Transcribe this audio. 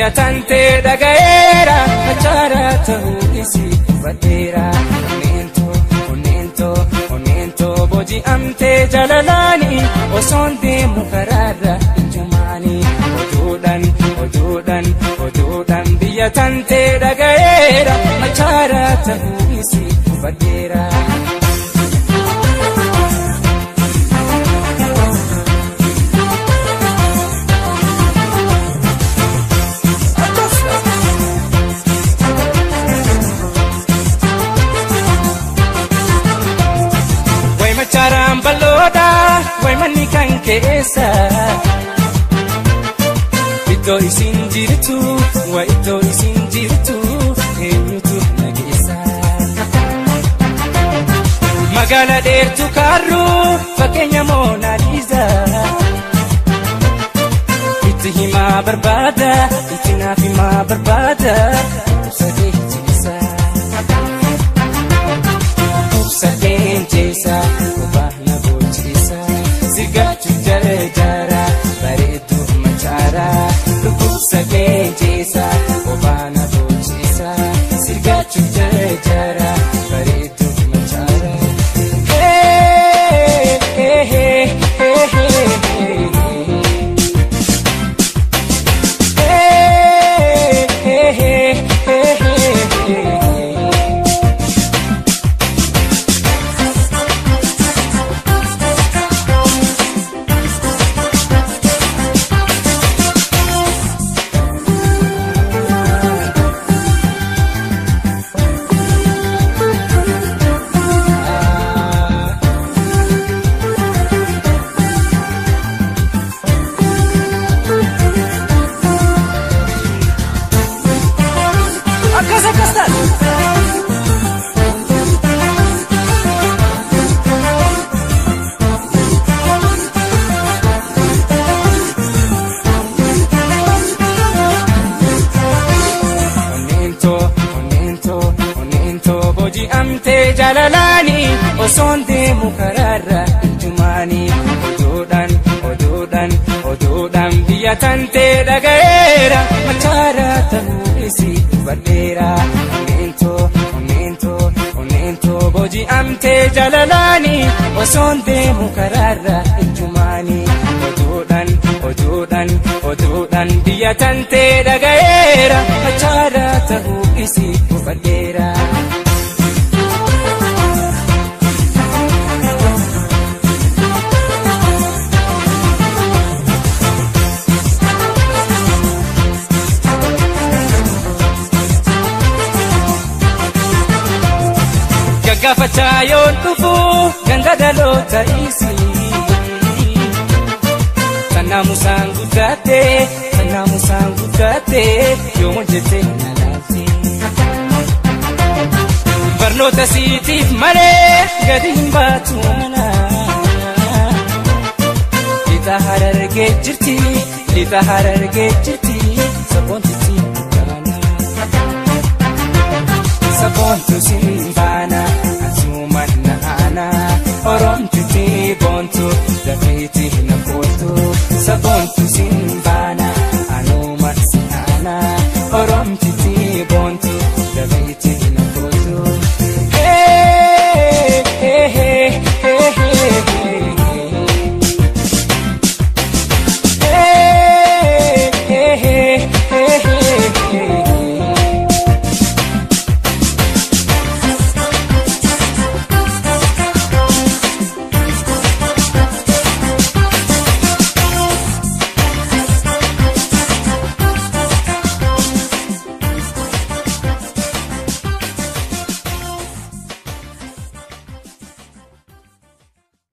biyya tantee dhaga'eera machaara ta'uu isii hubadheera. Onneentoo onneentoo onneentoo booji'amtee jaalalaani osoon deemu karaarra ijjumaani. Oduudhaan oduudhaan oduudhaan biyya tantee dhaga'eera machaara ta'uu isii hubadheera. Way machaaraan bal'oodha way manni kan keessa iddoo isin jirtu way iddoo isin jirtu eenyutu na geessa. Magaala dheertuu kaarruu fakkeenya Moonaaliiza itti himaa barbaada itti naaf himaa barbaada ibsa kee ciisa. Ibsa keessa kophaa na bochisa sigachu jara jara bareedu machaara. Ibsa keessa kophaa na bochisa sigachu jara jara bareedu machaara. Hey hey hey hey hey hey hey hey hey hey. Akkas akkas taate. Onneentoo onneentoo onneentoo booji'amtee jaalalaani osoon deemu karaarra ijjumaani. Oduudhaan oduudhaan oduudhaan biyya tantee dhaga'eera machaara ta'uu isii hubadheera. Onneentoo onneentoo onneentoo booji'amtee jaalalaani osoon deemu karaarra ijjumaani. Oduudhaan oduudhaan oduudhaan biyya tantee dhaga'eera machaara ta'uu isii hubadheera. Gaggaafachaa yoon dhufu ganda dhaloota isii. Tannaa musaan guddatte tannaa musaan guddatte yoom hojjette na laalte. Barnoota siitiif malee gadi hin baatu mana. Lixa harargee jirti lixa harargee jirti sabboontitti gaana. Sabboontu simbaana asumaan na aana oromtitti boontu dafeeti na kooltu.